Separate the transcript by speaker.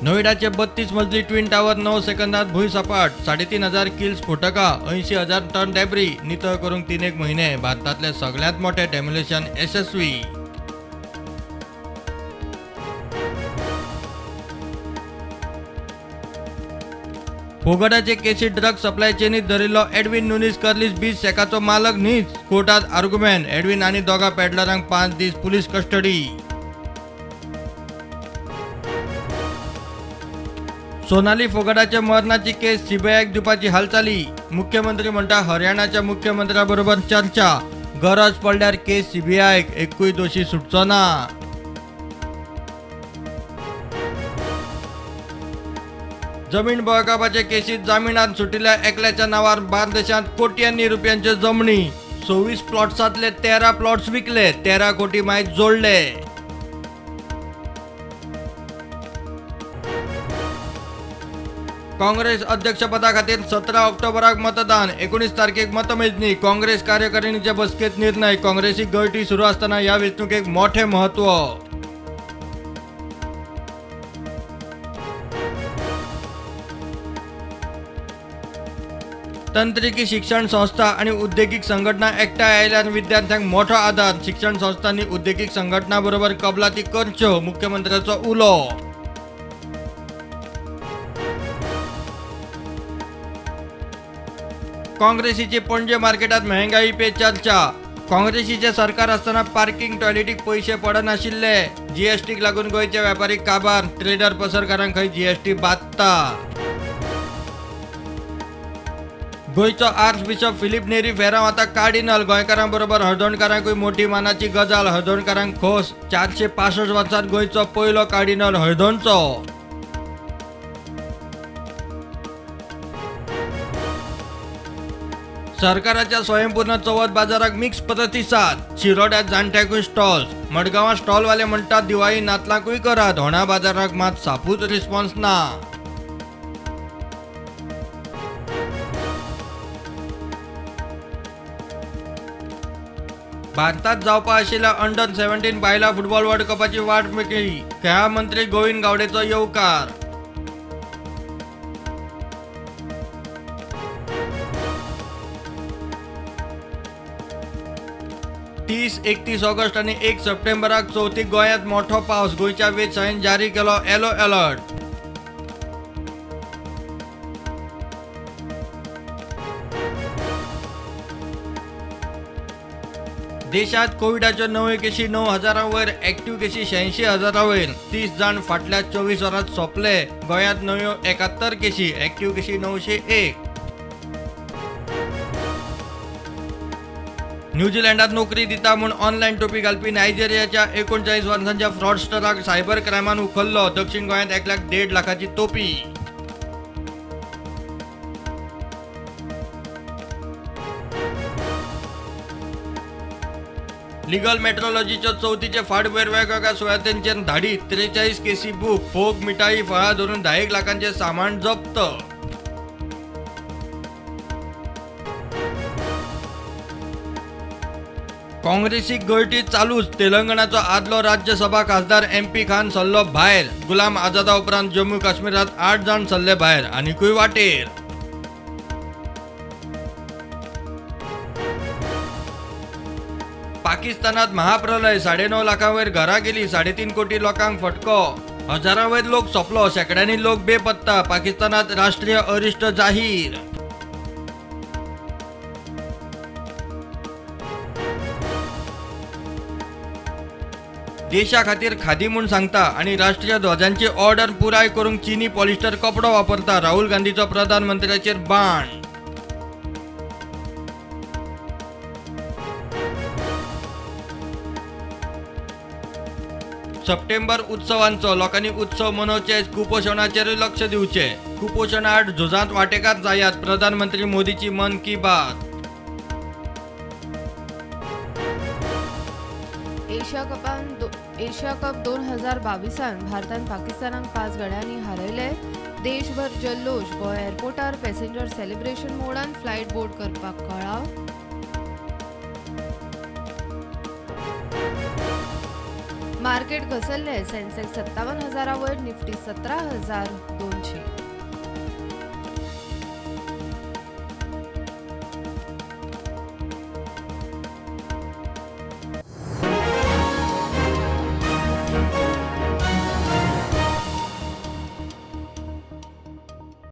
Speaker 1: नोएडाचे 32 मजली twin tower 9 सेकंदात भुंयसपाट, 3500 किल स्फोटकां, 80,000 टन डेब्री नितळ करूंक 3 म्हयने। भारतांतले सगळ्यांत मोठे डेमोलिशन यशस्वी। फोगटाचे केसी ड्रग सप्लाय चेनीत धरिल्लो एडविन नुनीस कर्लीस 20 शेकाचो मालक न्हीच, कोर्टात आर्ग्युमेंट। एडविन आनी दोगा पेडलरांक 5 दीस पुलीस कस्टडी। सोनाली फोगटाच्या मरणाची केस सीबीआयक दिवपाची हालचाली। मुख्यमंत्री म्हणटा हरियाणाच्या मुख्यमंत्र्या बरोबर चर्चा, गरज पडल्यार केस सीबीआयक, एकूय दोशी सुटचो ना। जमीन बळकावपाचे केसीत जामिनात सुटिल्ल्या एकल्याच्या नावार बार्देशांत कोट्यांनी रुपयांच्यो जमनी, 26 प्लॉट्सांतले 13 प्लॉट्स विकले, 13 कोटी मायज जोडले। काँग्रेस अध्यक्षपदा खातीर 17 ऑक्टोबराक मतदान, 19 तारखेक मतमेजणी। काँग्रेस कार्यकारिणीचे बसकेत निर्णय। काँग्रेसी गळटी सुरू आसतना ह्या वेंचणुकेक मोठे महत्व। तंत्रिकी शिक्षण संस्था आणि उद्योगिक संघटना एकठांय आयल्यान विद्यार्थ्यांक मोठो आदार। शिक्षण संस्थांनी उद्योगिक संघटना बरोबर कबलाती करच्यो, मुख्यमंत्र्याचो उलो। काँग्रेसीची पणजे मार्केटात महंगाई पे चर्चा। काँग्रेसीचे सरकार आसतना पार्किंग टॉयलेटीक पैशे पडनाशिल्ले। जीएसटीक लागून गोंयचे व्यापारी काबार, ट्रेडर पसरकारांक खंय जीएसटी बादता। गोंयचो आर्च बिशप फिलीप नेरी फेरांव आतां कार्डिनल। गोंयकारां बरोबर हळदोणकारांकूय मोठी मानाची गजाल। हळदोणकारांक खोस, 465 वर्सांत गोंयचो पयलो कार्डिनल हळदोणचो। सरकाराच्या स्वयंपूर्ण चवथ बाजाराक मिक्स प्रतिसाद। शिरोड्यात जाणट्यांकूय स्टॉल्स, मडगांवां स्टॉलवाले म्हणटात दिवाळी नातलांकूय करात, होणा बाजाराक मात सापूच रिस्पॉन्स ना। भारतात जावपा आशिल्ल्या अंडर 17 बायलां फुटबॉल वर्ल्ड कपाची वाट मेकळी। खेळां मंत्री गोविंद गावडेचो येवकार। तीस 31 ऑगस्ट आनी 1 सप्टेंबराक चवथीक गोंयांत मोठो पावस। गोंयच्या वेधशाळेन जारी केलो येलो अलर्ट। देशात कोविडाच्यो नव्यो केशी 9,000 वयर, एक्टिव्ह केशी 86,000 वयर, 30 जाण फाटल्या 24 वरांत सोंपले। गोंयांत नव्यो 71 केशी, एक्टिव्ह केशी 901। न्यूझीलंडात नोकरी दिता म्हूण ऑनलायन टोपी घालपी नायजेरियाच्या 39 वर्सांच्या फ्रॉडस्टराक सायबर क्रायमान उखल्लो। दक्षिण गोंयांत एकल्याक 1.5 लाखाची तोपी। लिगल मेट्रोलॉजीच्यो चवथीचे फाटभुंयेर वेगवेगळ्या सुवातांचेर धाडी, 43 केसी बूक, फोग, मिठाई, फळां धरून 10 लाखांचें सामान जप्त। काँग्रेसीक गळटी चालूच। तेलंगणाचो आदलो राज्यसभा खासदार एमपी खान सरलो भायर। गुलाम आझादा उपरांत जम्मू काश्मीरात 8 जाण सरले भायर, आनिकूय वाटेर। पाकिस्तानात महाप्रलय, 9.5 लाखां वयर घरां गेली, 3.5 कोटी लोकांक फटको, हजारां वयर लोक सोंपलो, शेंकड्यांनी लोक बेपत्ता। पाकिस्तानात राष्ट्रीय अरिश्ट जाहीर। देशा खातीर खादी म्हूण सांगता आनी राष्ट्रीय ध्वजांची ऑर्डर पुराय करूंक चीनी पॉलिस्टर कपडो वापरता। राहुल गांधीचो प्रधानमंत्र्याचेर बाण। सप्टेंबर उत्सवांचो, लोकांनी उत्सव मनोवचे, कुपोशणाचेरूय लक्ष दिवचें। कुपोशणा आड झुजांत वांटेकार जायात, प्रधानमंत्री मोदीची मन की बात।
Speaker 2: एशिया कप 2022 भारतान पाकिस्तानाक 5 गड्यांनी हारयले। देशभर जल्लोश। गोंय एअरपोर्टार पॅसेंजर सेलिब्रेशन मोडान फ्लायट बोर्ड करपाक कळाव। मार्केट घसरले. सेन्सेक्स 57,000 वयर, निफ्टी 17,200.